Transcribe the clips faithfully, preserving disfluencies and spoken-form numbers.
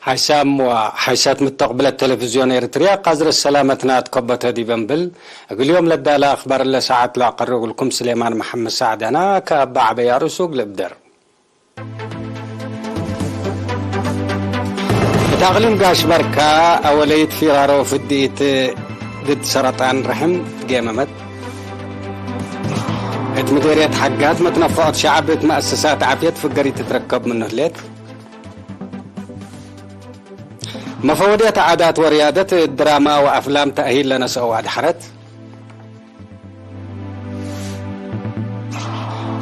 ሓይሳም ወሓይሳት ምተቅብለት ቴሌቪዝዮን ኤርትርያ፣ ቃዝረት ሰላመትና ትከበተ ዲብ እንብል፣ እግል ዮም ለዳለ አክባር ለሰዓት ለአቀርብ እግልኩም ስሌማን መሐመድ ሳዕድ አና፣ ከአባ ዐበይ አርእሱ እግል እብደር። እት አቅሊም ጋሽ በርካ አወለይት ፊራሮ ፍድኢት ድድ ሰረጣን ረሕም ትጌመመት። እት ምዴርየት ሐጋት መትነፈዖት ሸዐብ እት መአሰሳት ዓፍየት ፍገሪት ትትረከብ ምኑ ህሌት። መፈወድየት ዓዳት ወርያደት ድራማ ወአፍላም ተእሂል ለነስአው አድሐረት።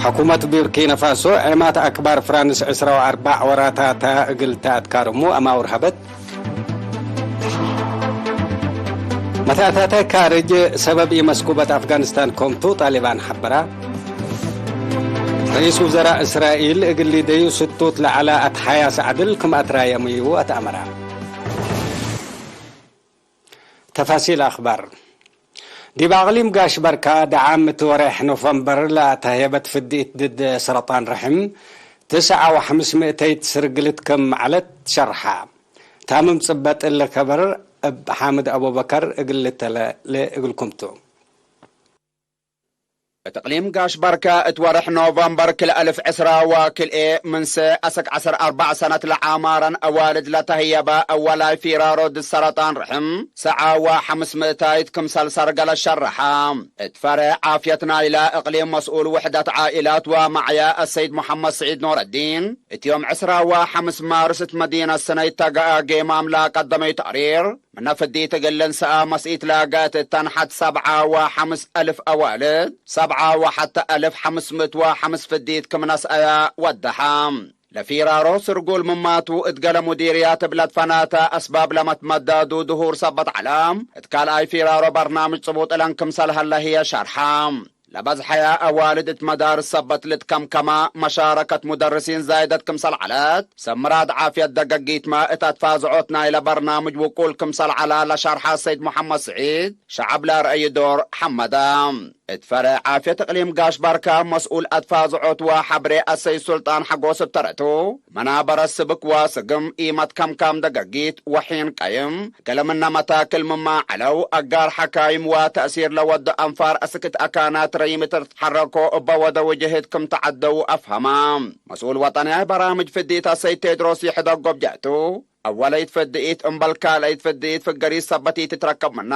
ሕኩመት ቡርኪነ ፋሶ ዔማት አክባር ፍራንስ ዕስራ ወአርበዕ ወራታታ እግል ተአትካርሙ አማውር ሀበት። መተአታታይ ካርጅ ሰበብ ኢመስኩበት አፍጋኒስታን ኮምቱ ጣሊባን ሐበራ። ርኢስ ውዘራእ እስራኤል እግል ሊደዩ ስቱት ለዐለ አትሓያስ ዐድል ክም አትራየምዩ አትአመራ። ተፋሲል አክባር። ዲብ አቅሊም ጋሽ በርካ ደዓም እት ወሬሕ ኖፈምበር ለአተህየበት ፍድኢት ድድ ሰረጣን ረሕም ትስዐ ወሐምስ ምእተይት ስርግልት ክም ዐለት ሸርሐ። ታምም ጽበጥ እሊ ከበር እብ ሓምድ አቡበከር እግል ልተለ እግልኩም ቱ። እት እቅሊም ጋሽ በርካ እት ወርሕ ኖቨምበር ክልኤ አልፍ ዕስራ ወክልኤ፣ ምን ሰ አሰክ ዐሰር አርበዕ ሰነት ለዓማረን አዋልድ ለተህየበ አወላይ ፊራሮ ድድ ሰረጣን ርሕም፣ ሰዓ ወሐምስ ምእታይት ክምሰል ሰርገለ ሸረሐ። እት ፈሬዕ ዓፍየት ናይለ እቅሊም መስኡል ውሕደት ዓኢላት ወመዕያ አሰይድ መሐመድ ስዒድ ኑረዲን፣ እት ዮም ዕስራ ወሐምስ ማርስ እት መዲነት ስነይ ተገአ ጌማም ለቀደመዩ ተቅሪር፣ ምነ ፍዲት እግል ልንሰአ መስኢት ለገአት እተን ሐድ ሰብዓ ወሐምስ አልፍ አዋልድ፣ ሰብዓ ወሐተ አልፍ ሐምስ ምእት ወሐምስ ፍዲት ክም ነስአያ ወደሐ። ለፊራሮ ስርጉል ምማቱ እት ገሌ ሙዲርያት እብ ለትፈናተ አስባብ ለመትመዳዱ ድሁር ሰበት ዐለ፣ እት ካልኣይ ፊራሮ በርናምጅ ጽቡጥ እለን ክምሰል ሀለ ህዬ ሸርሐ። ለበዝሐያ አዋልድ እት መዳርስ ሰበት ልትከምከማ፣ መሻረከት ሙደርሲን ዛይደት ክምሰል ዐለት፣ ሰብ ምራድ ዓፍየት ደገጊትመ እት አትፋዝዖት ናይለ በርናምጅ ውቁል ክምሰል ዐላ ለሸርሐ ሰይድ መሐመድ ስዒድ፣ ሸዐብ ለአርአዩ ዶር ሐመደ። እት ፈሬዕ ዓፍየት እቅሊም ጋሽ ባርካ መስኡል አትፋዝዖት ወሐብሬ አሰይድ ሱልጣን ሐጎስ እብ ተረቱ፣ መናበረት ስብክ ወስግም ኢመትከምካም ደገጊት ወሒን ቀይም፣ ገሌ ምነ መታክል ምማ ዐለው፣ አጋር ሐካይም ወተእሲር ለወዱ አንፋር አስክ እት አካናት ረይም እት ልትሐረኮ እበ ወደው ጅህድ ክም ተዐደው አፍሀማ። መስኡል ወጠንያይ በራምጅ ፍዲት አሰይድ ቴድሮስ ይሕደጎ ብጀህቱ፣ አወለይት ፍድኢት እምበል ካልአይት ፍድኢት ፍገሪት ሰበት ኢትትረከብ ምነ፣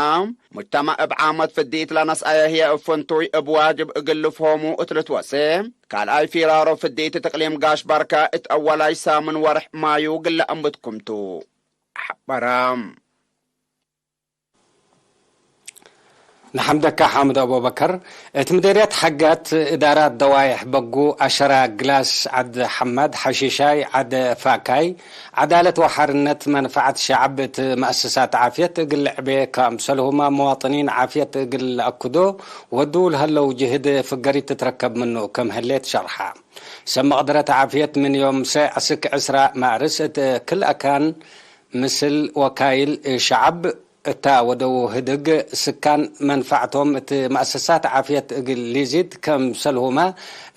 ሙጅተመዕ እብ ዓመት ፍድኢት ለነስአየ ህዬ እብ ፍንቱይ እብ ዋጅብ እግል ልፍሆሙ እት ልትወሴ፣ ካልኣይ ፊራሮ ፍድኢት እት እቅሊም ጋሽ ባርካ እት አወላይ ሳምን ወርሕ ማዩ ግለ እምብትኩም ቱ። ሐበረ። ነሐምደካ ሓምድ አቡበከር። እት ምዴርየት ሐጋት እዳራት ደዋይሕ በጉ፣ አሸራ፣ ግላስ፣ ዐድ ሐማድ፣ ሐሺሻይ፣ ዐድ ፋካይ፣ ዐዳለት ወሓርነት፣ መንፈዐት ሸዐብ እት መአሰሳት ዓፍየት እግል ልዕቤ፣ ከምሰልሁመ መዋጥኒን ዓፍየት እግል ለአክዶ ወዱ ለሀለው ጅህድ ፍገሪት ትትረከብ ምኑ ክም ህሌት ሸርሐ። ሰብ መቅደረት ዓፍየት ምን ዮም ሰ አስክ ዕስራ ማርስ እት ክል አካን ምስል ወካይል ሸዐብ እታ ወደው ህድግ ስካን መንፈዕቶም እት መአሰሳት ዓፍየት እግል ሊዚድ ከምሰልሁመ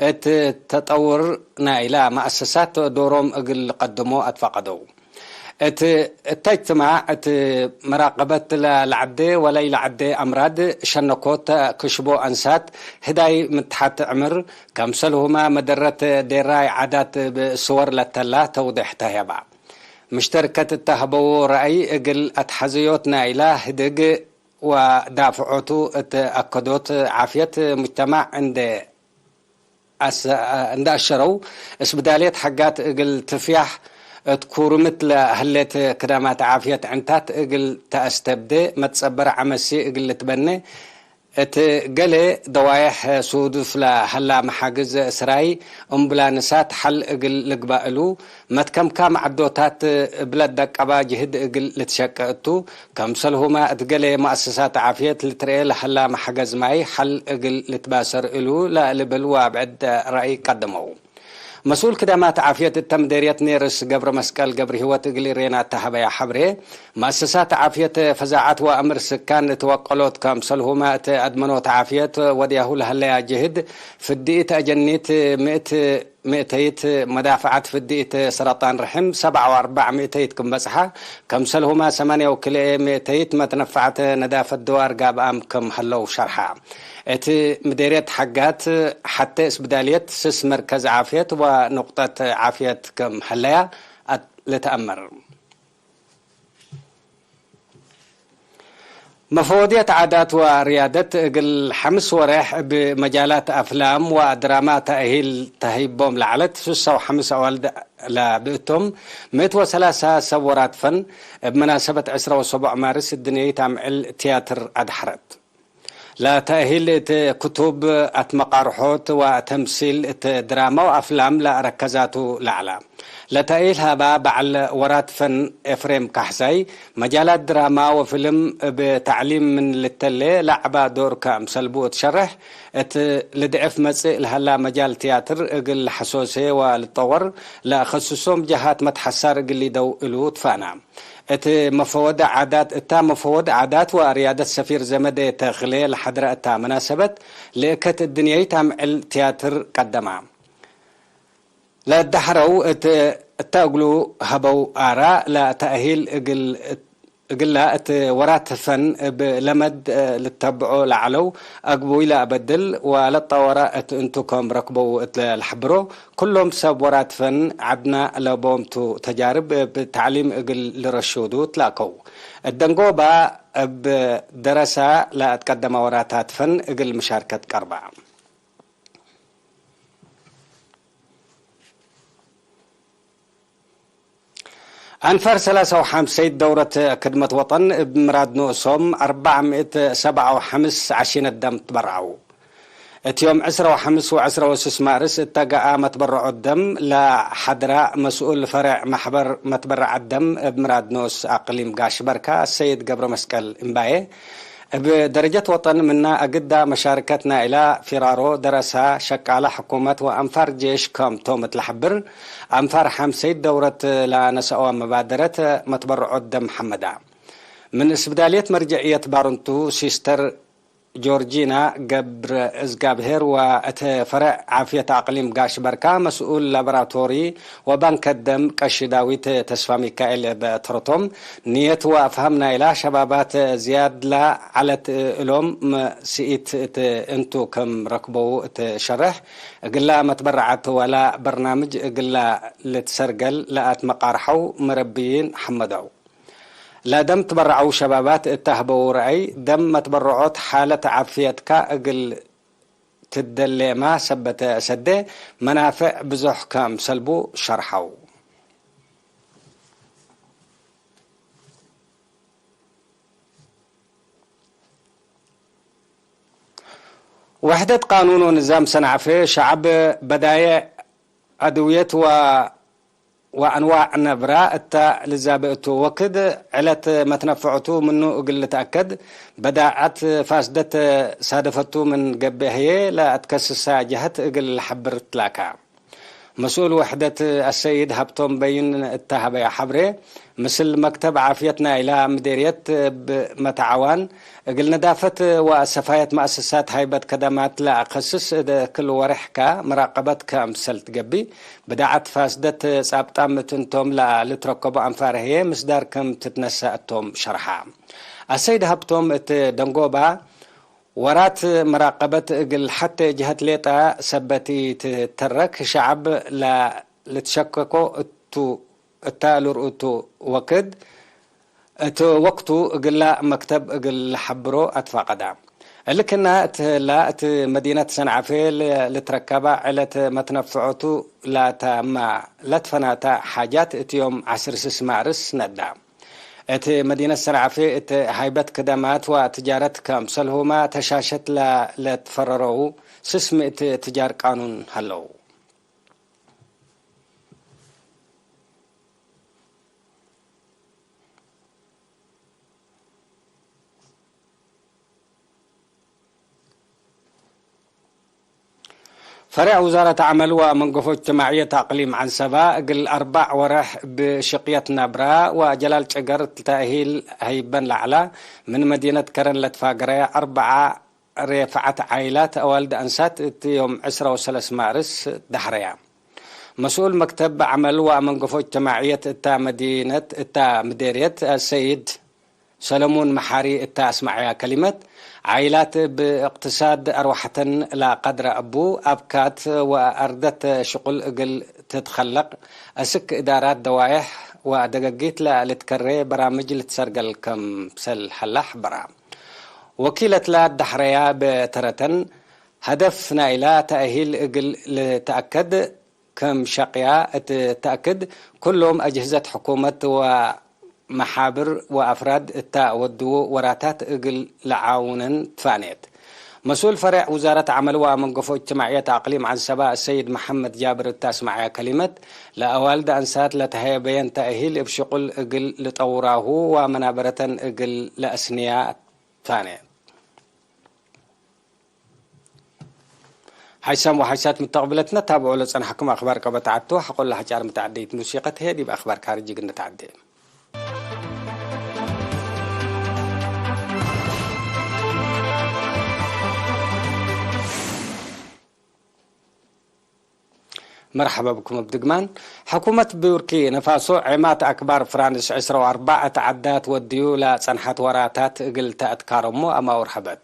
እት ተጠውር ናይላ መአሰሳት ዶሮም እግል ልቀድሞ አትፈቀደው። እት፣ እተ እጅትማዕ እት መራቀበት ለለዐዴ ወለኢለዐዴ አምራድ ሸነኮት ክሽቦ አንሳት ህዳይ ምትሓት ዕምር ከምሰልሁመ መደረት ዴራይ ዓዳት እብ ስወር ለተላ ተውዴሕ ተህየባ። ምሽተርከት እተ ሀበዉ ረአይ እግል አትሐዝዮት ናይላ ህድግ ወዳፍዖቱ እት አከዶት ዓፍየት ሙጅተማዕ እንዴ አሰ-፣ እንዴ አሸረው፣ እስብዳልየት ሐጋት እግል ትፍያሕ እት ኩርምት ለህሌት ክዳማት ዓፍየት ዕንታት እግል ተአስተብዴ፣ መትጸበረ ዐመሲ እግል ልትበኔ፣ እት ገሌ ደዋየሕ ሱዱፍ ለሀላ መሓግዝ ስራይ እምቡላንሳት ሐል እግል ልግባእ እሉ፣ መትከምካም ዐዶታት እብለ ደቀባ ጅህድ እግል ልትሸቄ እቱ፣ ከምሰልሁመ እት ገሌ መአሰሳት ዓፍየት ልትርኤ ለሀላ መሓገዝ ማይ ሐል እግል ልትባሰር እሉ ለልብል ወአብዕድ ረአይ ቀደመው። መስኡል ክዳማት ዓፍየት እተ ምዴርየት ኔርስ ገብረመስቀል ገብረሂወት እግል ኢሬና እተ ሀበያ ሐብሬ፣ መአሰሳት ዓፍየት ፈዛዐት ወአምር ስካን እት ወቀሎት ከምሰልሁመ እት አድመኖት ዓፍየት ወድያሁ ለሀለያ ጅህድ ፍድኢት አጀኒት ምእት ምእተይት መዳፍዓት ፍዲ እት ሰረጣን ርሕም ሰብዓ ወአርበዕ ምእተይት ክም በጽሐ፣ ከምሰልሁመ ሰማንያ ወክልኤ ምእተይት መትነፍዓት ነዳፈት ድዋር ጋብኣም ክም ሀለው ሸርሐ። እት ምዴርየት ሐጋት ሐቴ እስብዳልየት፣ ስስ መርከዝ ዓፍየት ወኑቅጠት ዓፍየት ክም ሀለያ ልትአመር። መፈወድየት ዓዳት ወርያደት እግል ሐምስ ወሬሕ እብ መጃላት አፍላም ወድራማ ተእሂል ተህይቦም ለዐለት ሱሳ ወሐምስ አዋልድ ለብእቶም ምእት ወሰላሳ ሰብ ወራት ፈን እብ መናሰበት ዕስራ ወሰቡዕ ማርስ እድንየይት አምዕል ትያትር አድሐረት። ለተእሂል እት ክቱብ አትመቃርሖት ወተምሲል እት ድራማ ወአፍላም ለአረከዛቱ ለዐላ። ለተእሂል ሀባ በዐል ወራት ፈን ኤፍሬም ካሕሳይ፣ መጃላት ድራማ ወፍልም እብ ተዕሊም ምን ልተሌ ለዐባ ዶር ክምሰልቡ እት ሸርሕ፣ እት ልድዕፍ መጽእ ለሀላ መጃል ትያትር እግል ለሐሶሴ ወልጠወር ለአከስሶም ጀሃት መትሐሳር እግል ሊደው እሉ ትፋና። እት መፈወደ ዓዳት፣ እታ መፈወደ ዓዳት ወርያደት ሰፊር ዘመዴ ተክሌ ለሐድረ እታ መናሰበት፣ ልእከት እድንየይት አምዕል ትያትር ቀደማ። ለደሐረው እት፣ እተ እግሉ ሀበው አራ ለተእሂል እግል፣ እግላ እት ወራት ፈን እብ ለመድ ልተብዖ ለዐለው አግቡይ ለአበድል ወለጠወረ እት እንቱ ከም ረክበው እት ለሐብሮ፣ ኩሎም ሰብ ወራት ፈን ዐድና ለቦምቱ ተጃርብ እብ ተዕሊም እግል ልረሹዱ ትላከው። እት ደንጎባ እብ ደረሳ ለአትቀደመ ወራታት ፈን እግል ምሻርከት ቀርባ። አንፈር ሰላሳ ወሐምሰይት ደውረት ክድመት ወጠን እብ ምራድ ኖሶም አርበዕ ምእት ሰብዓ ወሐምስ ዐሺነት ደም ትበርዐው። እት ዮም ዕስራ ወሐምስ ወዕስራ ወስስ ማርስ እተ ገአ መትበረዖት ደም ለሐድራ መስኡል ፈሬዕ ማሕበር መትበረዓት ደም እብ ምራድ ኖስ አቅሊም ጋሽ በርካ አሰይድ ገብረ መስቀል እምባዬ፣ እብ ደረጀት ወጠን ምነ አግዳ መሻርከት ናይላ ፊራሮ ደረሳ ሸቃለ ሕኩመት ወአንፋር ጄሽ ከም ቶም እት ለሐብር፣ አንፋር ሐምሰይት ደውረት ለነሰአወ መባደረት መትበረዖት ደም ሐመዳ። ምን እስብዳልየት መርጀዕየት ባርንቱ ሲስተር ጆርጂና ገብረ እዝጋብሄር ወእት ፈረዕ ዓፍየት አቅሊም ጋሽ በርካ መስኡል ላቦራቶሪ ወባንከ ደም ቀሺ ዳዊት ተስፋ ሚካኤል እብ ተረቶም፣ ንየት ወአፍሀም ናይላ ሸባባት ዝያድላ ዐለት እሎም ስኢት እት እንቱ ክም ረክበው እት ሸርሕ፣ እግላ መትበረዐት ወላ በርናምጅ እግላ ልትሰርገል ለአትመቃርሐው መረብይን ሐመደው። ለደም ትበረዐው ሸባባት እተ ሀበው ረአይ፣ ደም መትበረዖት ሓለት ዓፍየትካ እግል ትደሌማ ሰበተ ሰዴ መናፍዕ ብዞሕ ከምሰልቡ ሸርሐው። ወሕደት ቃኑን ወንዛም ሰንዓፌ፣ ሸዐብ በዳዬዕ አድውየት ወ ወአንዋዕ ነብራ እተ ልዛበ እቱ ወክድ፣ ዕለት መትነፈዕቱ ምኑ እግል ልትአከድ፣ በዳዐት ፋስደት ሳደፈቱ ምን ገብእ ህዬ ለአትከስሳ ጀህት እግል ለሐብር ትላካ። መስኡል ወሕደት አሰይድ ሀብቶም በይን እተ ሀበያ ሐብሬ፣ ምስል መክተብ ዓፍየት ናይላ ምዴርየት እብ መተዓዋን፣ እግል ነዳፈት ወአሰፋየት መአሰሳት ሃይበት ከደማት ለአከስስ እት ክል ወሬሕ ከ መራቀበት ከምሰል ትገብእ፣ ብዳዐት ፋስደት ጻብጣም እት እንቶም ለልትረከቦ አንፋር ህዬ ምስዳር ክም ትትነሰእ እቶም ሸርሐ። አሰይድ ሀብቶም እት ደንጎባ፣ ወራት መራቀበት እግል ሐቴ ጀሀት ሌጠ ሰበት ኢትተረክ፣ ሸዐብ ለልትሸከኮ እቱ እተ ልርኡቱ ወክድ፣ እት ወቅቱ እግላ መክተብ እግል ለሐብሮ አትፋቀዳ። እሊ ክና እት ህላ፣ እት መዲነት ሰንዓፌ ል-፣ ልትረከባ ዕለት መትነፍዖቱ ላተ እማ ለትፈናተ ሓጃት እት ዮም ዐስር ስስ ማርስ ነዳ። እት መዲነት ሰንዓፌ እት ሃይበት ክደማት ወትጃረት ከምሰልሁመ ተሻሸት ለ-፣ ለትፈረረው ስስ ምእት ትጃር ቃኑን ሀለው። ፈሬዕ ውዛረት ዐመል ወመንገፎ እጅትማዕየት አቅሊም ዐንሰበ፣ እግል አርበዕ ወረሕ እብ ሽቅየት ነብረ ወጀላል ጨገር ተእሂል ሀይበን ለዐለ፣ ምን መዲነት ከረን ለትፋገረየ አርበዐ ሬፈዐት ዓይላት አዋልድ አንሳት እት ዮም ዕስራ ወሰለስ ማርስ ደሐረያ። መስኡል መክተብ ዐመል ወአመንገፎ እጅትማዕየት እታ መዲነት እታ ምዴርየት አሰይድ ሰለሙን መሓሪ እታ አስመዐያ ከሊመት፣ ዓይላት እብ እቅትሳድ አርወሐተን ለቀድረ እቡ፣ አብካት ወአርደት ሽቁል እግል ትትከለቅ፣ አስክ እዳራት ደዋየሕ ወደገጊት ለልትከሬ በራምጅ ልትሰርገል ከምሰል ሀላ ሐበራ። ወኪለትላ ዳሕረያ በተረተን፣ ሀደፍ ናይላ ተእሂል እግል ልትአከድ፣ ክም ሸቅያ እት ተአክድ፣ ኩሎም አጅህዘት ሕኩመት ወመሓብር ወአፍራድ እታ ወድዉ ወራታት እግል ለዓውነን ትፋኔት። መስኡል ፈሬዕ ውዛረት ዐመል ወአመንገፎ እጅትማዕየት አቅሊም ዐንሰበ አሰይድ መሐመድ ጃብር እት አስመዐያ ከሊመት፣ ለአዋልድ አንሳት ለተሀየበየን ተእሂል እብ ሽቁል እግል ልጠውራሁ ወመናበረተን እግል ለአስንያ ትፋኔት። ሓይሳም ወሓይሳት ምተቅብለትነ ታብዖ ለጸንሐኩም አክባር ቀበት ዐቱ። ሐቆለ ሐጫር ምተዐደይት ሙሲቀት ህዬ ዲብ አክባር ካርጅ እግል ንትዐዴ። መርሐበ ብኩም እብ ድግማን። ሕኩመት ቡርኪነ ፋሶ ዔማት አክባር ፍራንስ ዕስራ ወአርበዕ እት ዐዳት ወድዩ ለጸንሐት ወራታት እግል ተአትካረሞ አማውር ሀበት።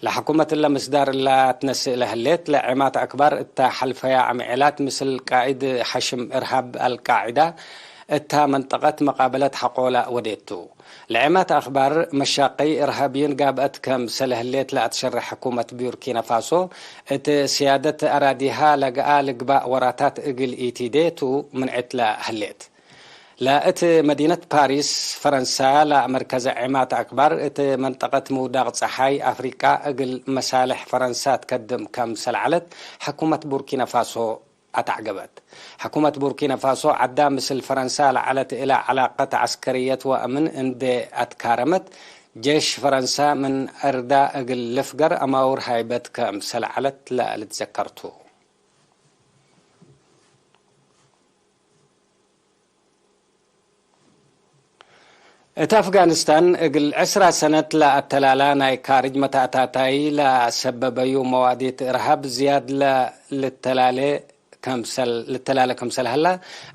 ለሕኩመት እለ ምስዳር እላ ትነስእ ለህሌት፣ ለዔማት አክባር እተ ሐልፈያ አምዔላት ምስል ቃእድ ሐሽም እርሃብ አልቃዕዳ እታ መንጠቀት መቃበለት ሐቆለ ወዴቱ። ለዔማት አክባር መሻቀይ እርሃብይን ጋብአት ከምሰል ህሌት ለአትሸርሕ ሕኩመት ቡርኪነ ፋሶ፣ እት ስያደት አራዲሃ ለገአ ልግባእ ወራታት እግል ኢቲዴ ቱ ምንዕት ለህሌት። ለእት መዲነት ፓሪስ ፈረንሳ ለመርከዘ ዔማት አክባር፣ እት መንጠቀት ምውዳቅ ጸሓይ አፍሪቃ እግል መሳልሕ ፈረንሳ ትከድም ከምሰል ዐለት ሕኩመት ቡርኪነ ፋሶ አተዕገበት። ሕኩመት ቡርኪነ ፋሶ ዐዳ ምስል ፈረንሳ ለዐለት እለ ዐላቀት ዐስከርየት ወአምን እንዴ አትካረመት፣ ጄሽ ፈረንሳ ምን አርዳ እግል ልፍገር አማውር ሃይበት ከምሰል ዐለት ለልትዘከር ቱ። እት አፍጋኒስታን እግል ዕስራ ሰነት ለአተላላ ናይ ካርጅ መተአታታይ ለሰበበዩ መዋዲት እርሃብ ዝያድ ለልተላሌ ከምሰል፣ ልተላሌ ከምሰል ሀላ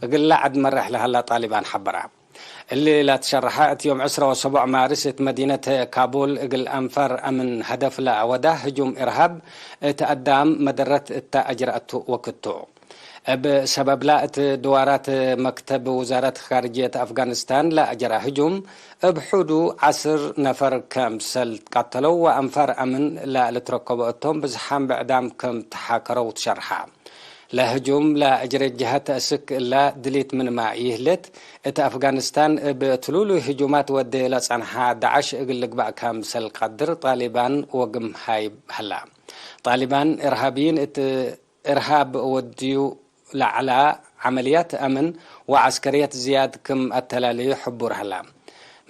እግል ለዐድ መሬሕ ለሀላ ጣሊባን ሐበራ። እሊ ለትሸረሐ እት ዮም ዕስራ ወሰቡዕ ማርስ እት መዲነት ካቡል እግል አንፋር አምን ሀደፍ ለአወዳ ህጁም እርሃብ እት አዳም መደረት እተ አጅረአቱ ወክቱ። እብ ሰበብላ እት ድዋራት መክተብ ውዛረት ካርጅየት አፍጋኒስታን ለአጀራ ህጁም፣ እብ ሑዱ ዐስር ነፈር ከምሰል ትቃተለው ወአንፋር አምን ለልትረከቦ እቶም ብዝሓም ብዕዳም ክም ተሓከረው ትሸርሐ። ለህጁም ለአጅሬት ጀሀት አስክ እላ ድሊት ምንመ ይህሌት፣ እት አፍጋኒስታን እብ ትሉሉይ ህጁማት ወዴ ለጸንሐ ዳዕሽ እግል ልግባእ ከምሰል ቀድር ጣሊባን ወግም ሃይብ ሀላ። ጣሊባን እርሃብይን እት እርሃብ ወድዩ ለዐላ ዐመልያት አምን ወዐስከርየት ዝያድ ክም አተላልዩ ሕቡር ሀላ።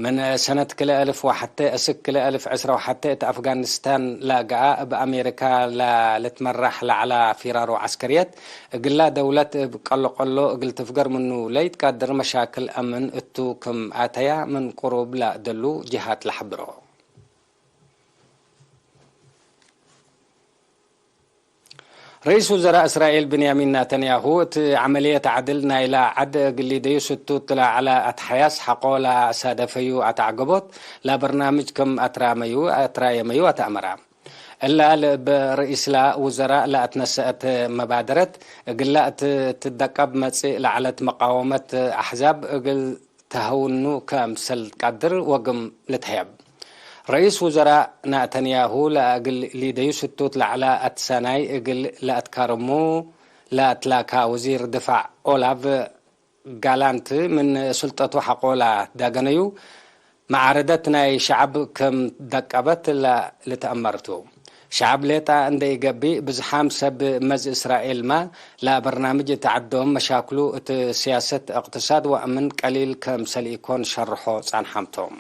ምን ሰነት ክልኤ አልፍ ወሐቴ እስክ ክልኤ አልፍ ዕስራ ወሐቴ እት አፍጋኒስታን ለገአ እብ አሜሪካ ለልትመራሕ ለዐላ ፊራሮ ዐስከርየት፣ እግላ ደውለት እብ ቀሎቀሎ እግል ትፍገር ምኑ ለይትቃድር መሻክል አምን እቱ ክም አተያ ምን ቅሩብ ለደሉ ጅሃት ለሐብሮ። ረኢስ ውዘራእ እስራኤል ብንያሚን ናተንያሁ፣ እት ዐመልየት ዐድል ናይላ ዐድ እግል ሊደዩ ስቱት ለዐለ አትሐያስ ሐቆ ለአሳደፈዩ አትዐገቦት ለበርናምጅ ክም አትራመዩ፣ አትራየመዩ አትአመራ። እላ ለእብ ረኢስላ ውዘራእ ለአትነሰአት መባደረት፣ እግላ እት ትደቀብ መጽእ ለዐለት መቃወመት አሕዛብ እግል ተሀውኑ ከምሰል ትቃድር ወግም ልትሀየብ። ረኢስ ውዘራእ ናተንያሁ ለእግል ሊደዩ ስቱት ለዐለ አትሰናይ እግል ለአትካርሙ ለአትላካ ወዚር ድፋዕ ኦላቭ ጋላንት ምን ሱልጠቱ ሐቆ ለዳገነዩ መዓረደት ናይ ሸዐብ ክም ደቀበት ለልትአመር ቱ። ሸዐብ ሌጣ እንዴ ኢገብእ፣ ብዝሓም ሰብ መዝ እስራኤልመ ለበርናምጅ እት ዐዶም መሻክሉ እት ስያሰት፣ እቅትሳድ ወአምን ቀሊል ክምሰል ኢኮን ሸርሖ ጸንሓም ቶም።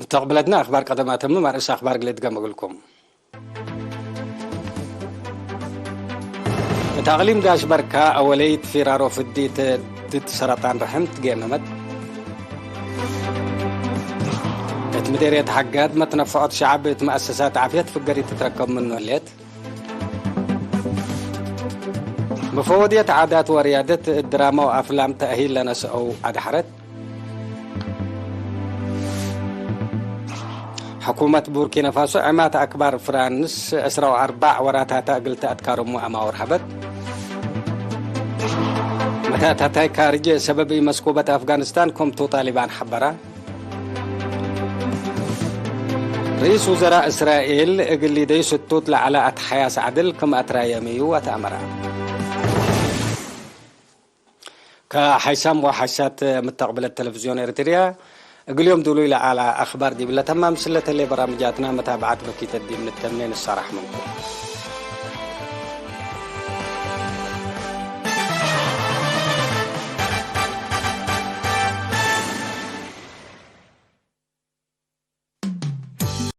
ምተቅብለትነ አክባር ቀደማትም አርእስ አክባር እግል እድገም እግልኩም። እት አቅሊም ጋሽ በርካ አወለይት ፊራሮ ፍዲት ድድ ሰረጣን ረሕም ትጌመመት። እት ምዴርየት ሐጋድ መትነፈዖት ሸዐብ እት መአሰሳት ዓፍየት ፍገሪት ትትረከብ ምኑ ህሌት። መፈወድየት ዓዳት ወርያደት እት ድራማ ወአፍላም ተእሂል ለነስአው አድሐረት። ሕኩመት ቡርኪናፋሶ ዔማት አክባር ፍራንስ ዕስራ ወአርበዕ ወራታተ እግል ተአትካርሙ አማውር ሀበት። መታታታይ ካርጅ ሰበብ ኢመስኩበት አፍጋኒስታን ክምቱ ጣሊባን ሐበራ። ርኢስ ውዘራእ እስራኤል እግል ሊደዩ ስቱት ለዐለ አትሐያስ ዐድል ክም አትራየምዩ ወተአመረ። ከሐይሳም ወሐሻት ምተቅብለት ቴሌቪዝዮን ኤሪትርያ እግል ዮም ዱሉይ ለዐለ አክባር ዲብለ ተማም ስለተሌ በራምጃትና መታብዐት በኪተት ዲብ ንተምኔ ንሳራሕ ምንኩም።